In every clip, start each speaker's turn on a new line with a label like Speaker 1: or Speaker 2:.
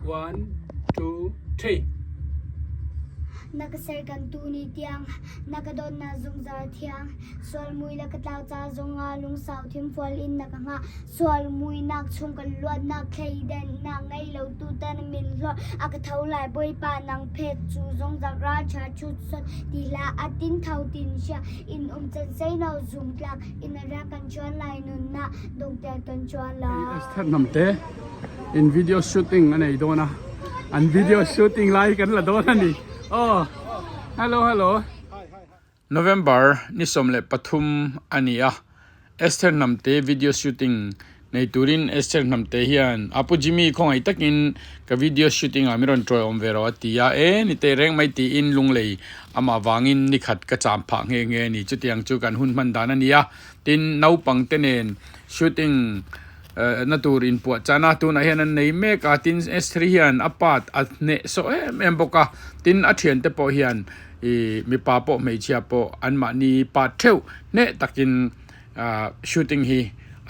Speaker 1: One, two, three.
Speaker 2: Na ka ser kan tu ni tiang, na ka dawtnak zungzal thiang. Sual mui le ka tlau ca zongah lungsau thimfual in na ka hngah. Sual muinak chung kan luatnak thleidannak ngei lo tutan min hlawt a ka tho lai Bawipa nang phet cu zungzal ralṭha ṭhut sot ti hlah a tin tho tin sia in um can seino zumtlak in a rak kan chuan lai nunnak dongter kan chuan lai.
Speaker 1: Esther Hnamte in video shooting a nei dawn a an video shooting lai kan la dawn a ni oh hello hello November ni 13 a ni a Esther Hnamte video shooting nei turin Esther Hnamte hian Apu Jimmy khawngaih takin ka video shooting ah min rawn tawi awm ve rawh a ti a e ni teh reng mai tiin lunglei amah vangin ni khat ka cham phah nghe nghe a ni chutiang chu kan hun hman dan a ni a tin naupang te nen shooting na tur inpuah chan a tunah hian an nei mek a tin Esther hian a part a hneh sawh em em bawk a tin a thiante pawh hian ih mipa pawh hmeichhia pawh anmahni part theuh hneh takin ah shooting hi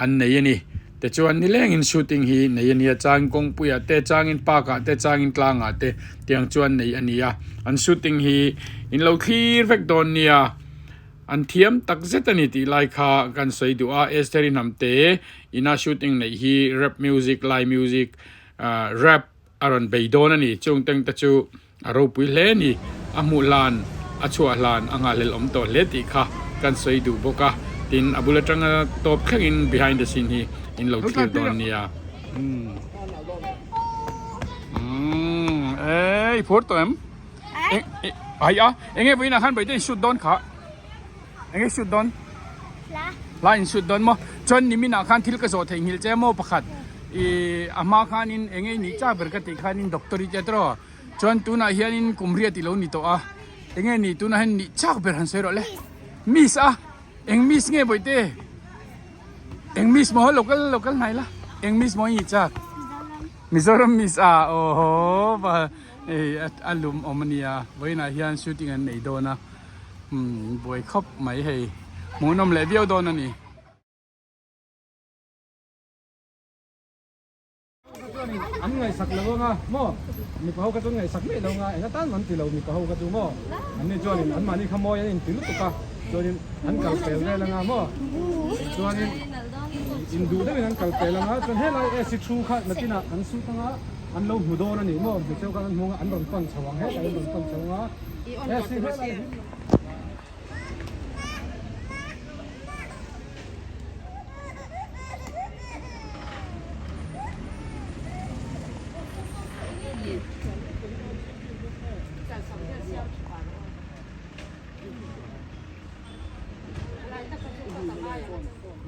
Speaker 1: an nei a ni tichuan nilengin shooting hi nei a ni a chang kawngpuiah te changin park ah te changin tlangah te tiang chuan nei a ni a an shooting hi in lo thlir vek dawn nia. An thiam tak zet a ni tih lai kha kan sawi duh a, Esther-i hnamte ina shooting neih hi rap music, Lai music, rap a rawn bei dawn a ni. Chung teng te chu a ropui hle a ni. A hmuh hlan, a chhuah hlan a nghahhlelh awm tawh hle tih kha kan sawi duh bawk a. Tin, a bul atanga tawp thlengin behind the scene hi in lo thlir dawn nia. Umm, ei phur tawh em? Ai a, enge vawiinah khan Bawihtei in shoot dawn kha. Enge shoot dawn?
Speaker 2: Hla.
Speaker 1: Hla in shoot dawn maw? Chuan niminah khan thil ka zawh theih nghilh che maw pakhat. I a hma khanin enge i nih chak ber ka tih khanin doctor i tia tawh. Chuan tunah hianin kum riat i lo ni tawh a. Enge ni tunah hian nih chak ber han sawi rawh le. Miss a, eng miss nge Bawihte? Eng miss maw local local hnai la. Eng miss maw i nih chak? Mizoram miss a, awhaw va. Hei a lum awm a nia vawiinah hian shooting an nei dawn a umm buai khawp mai hei hmuhnawm leh viau dawn a ni.
Speaker 3: An ngaihsak lo anga maw mipa ho kha chu an ngaihsak mai lo anga eng atan an ti lo mipa ho kha chu maw an ni chuanin an mahni kha mawi an inti lutuk a chuanin an kal pel vel anga maw chuanin induh deuhin an kal pel anga chuan helai AC thu kha nakinah kan suit anga. An lo hmu dawn a ni maw? Hmeichhe khan an hmu ang a, an rawn pan chho ang hetah an rawn pan chho ang a. He si helai hi.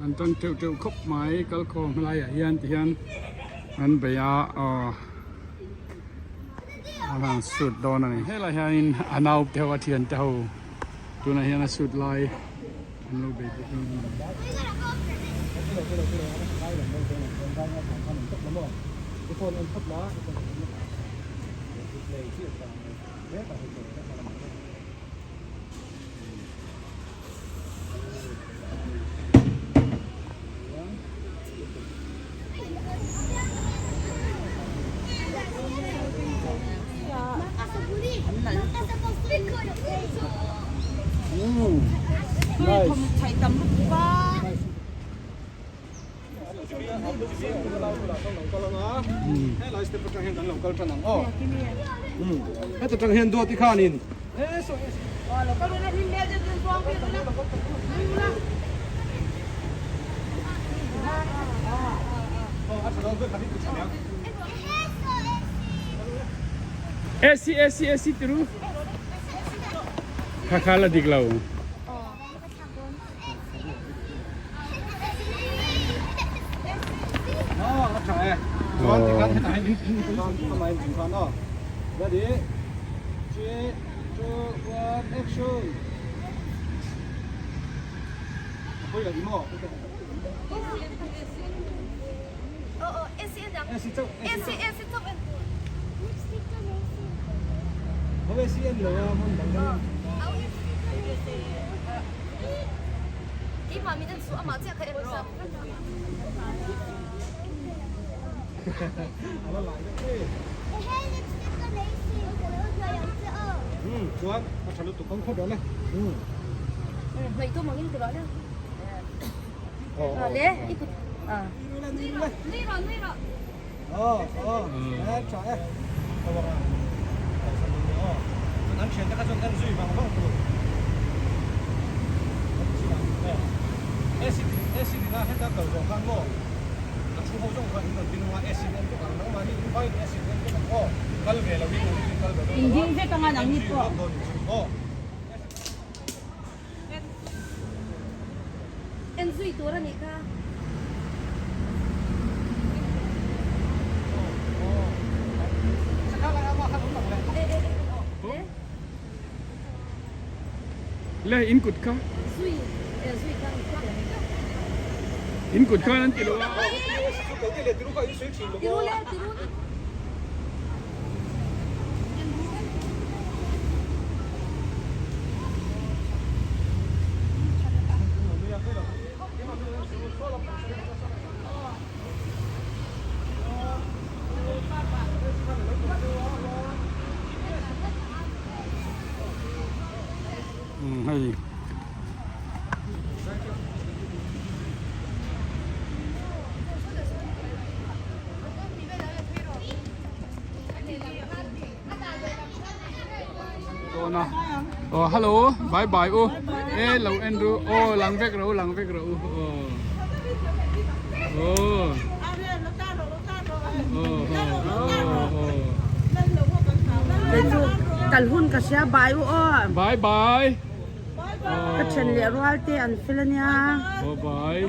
Speaker 1: An tan teuh teuh khawp mai kalkhawm helaiah hian ti hian an bei a aw a han shoot dawn a ni helaiah hianin a nau te ho a thian te ho tunah hian a shoot lai an lo bei bawk a ni.
Speaker 3: Heta tang hian duat i khanin
Speaker 1: AC AC AC tiru kha kha la dik lo.
Speaker 3: Ready? 3, 2, 1, action! Chuan a tha lutuk ang khawp le.
Speaker 4: Inding vek anga nangni pawh.
Speaker 5: En zui tur a nih kha.
Speaker 1: Le in kut kha.
Speaker 5: Zui zui kha
Speaker 1: In kut kha an ti lo a.
Speaker 5: Tiru le tiru.
Speaker 1: Hei. Dawna oh hello bye bye u e lo en ru oh lang vek ro lang vek ro u oh oh
Speaker 4: Kal hun ka hria bye u aw
Speaker 1: bye bye
Speaker 4: ka then leh rual te an fel ania
Speaker 1: oh bye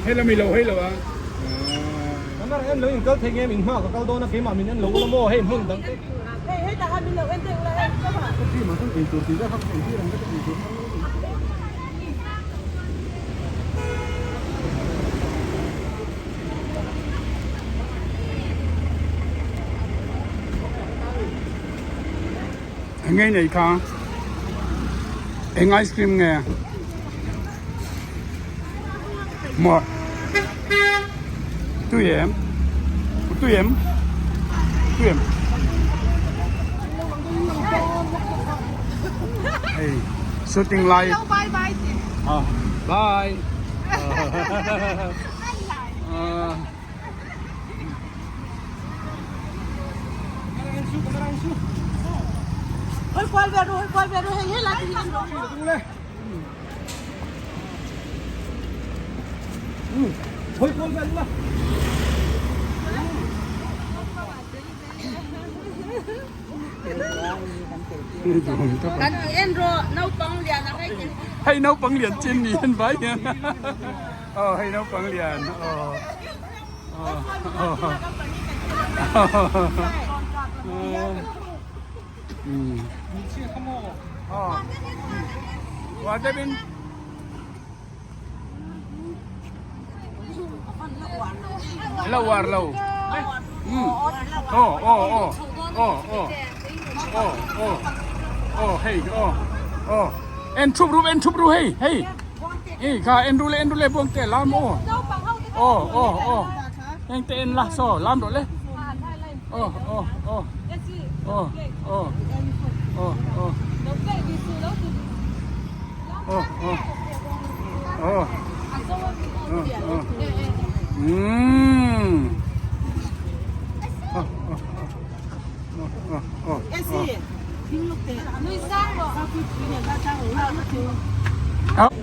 Speaker 1: Hei lo mi lo hei lo a.
Speaker 3: Kamar en lo in kal thei nge min hma ka kal dawn a keimah min en lo ula maw hei hmun dang te.
Speaker 4: Hei hei tah khan min lo en deuh la hei ka va.
Speaker 3: Ka ti mah chuan eitur tih zat kha ka eitir ang vek a eitur hmang lo.
Speaker 1: Eng nge nei kha? Eng ice cream nge? Maw? Tui em? Tui em? Tui em? Hey, shooting live.
Speaker 4: Bye bye.
Speaker 1: Ah, bye.
Speaker 4: Kan en rawh naupang lian ang hei tin.
Speaker 1: Hei naupang lian chin ni an vai hian. Aw hei naupang lian aw. La war lo. Oh oh oh oh oh oh oh oh hey oh oh en thup ru en thup ru hey hey Ei kha en ru le en ru le buang te lam aw aw aw aw heng te en la saw lam rawh le aw aw aw aw aw aw aw aw aw aw aw umm aw aw aw aw aw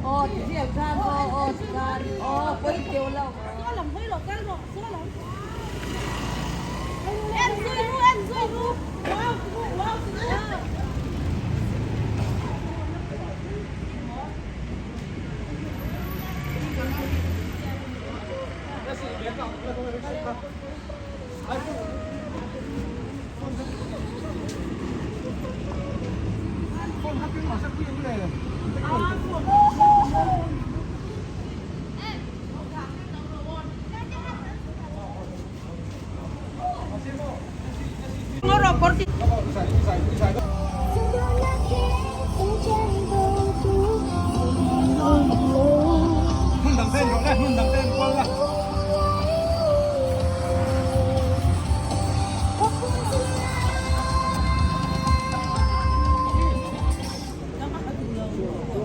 Speaker 5: Aw ti vel khan aw aw ti khan aw pawi teuh lo. Saw lam hawi loh kal rawh saw lam. En zui ru en zui ru wow ti ru wow ti ru.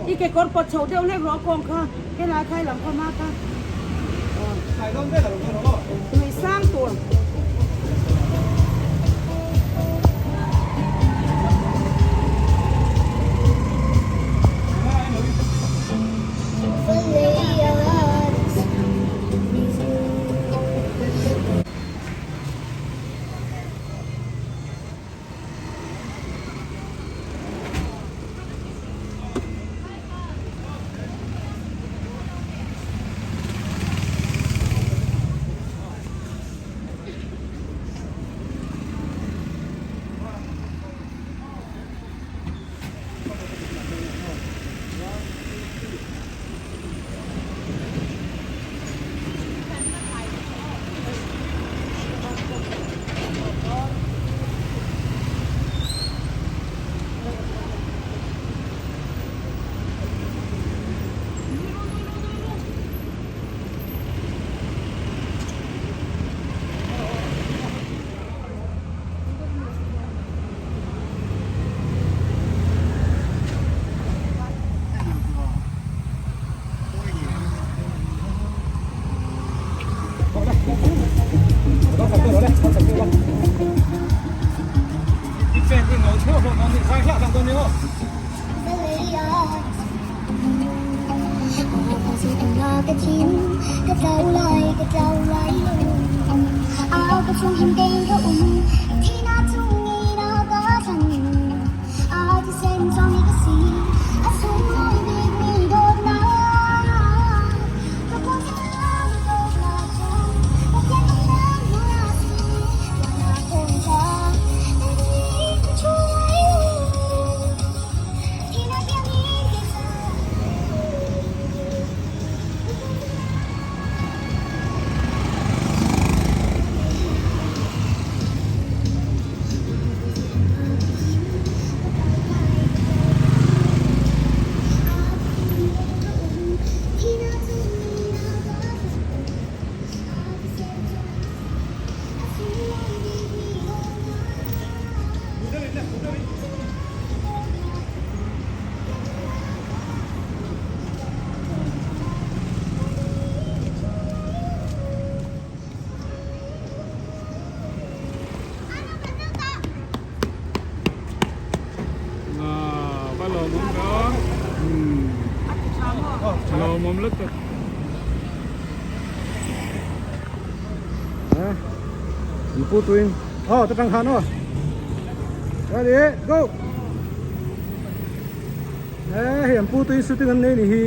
Speaker 5: I kekawr pawt chho deuh hlek rawh a kawng kha helai kha i lam kha hma kha nuih sang tur.
Speaker 1: Lawmawm lutuk.
Speaker 3: Pu tuin aw ta tang khan aw ready go e hei an pu tuin shooting an nei ni hi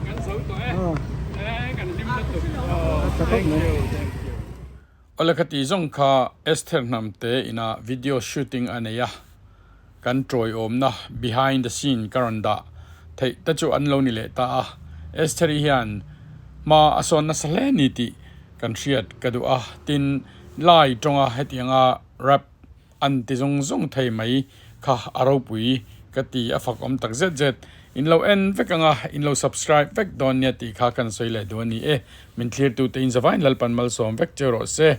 Speaker 1: kan zo tawh e kan hlim lutuk thank you thank you Awle ka tih zawng kha Esther hnamte ina video shooting a nei a kan tawiawmna behind the scene ka rawn dah theih te chu an lo ni leh ta a Esther-i hian hma a sawn nasa hle ni tih kan hriat ka duh a tin lai tawnga hetianga rap An ti zung zung thei mai kha a ropui ka ti a fak awm tak zet zet. In lo en vek anga in lo subscribe vek dawn nia tih kha kan sawi leh duh a ni e. Min thlirtute in zavain Lalpan malsawm vek che rawh se.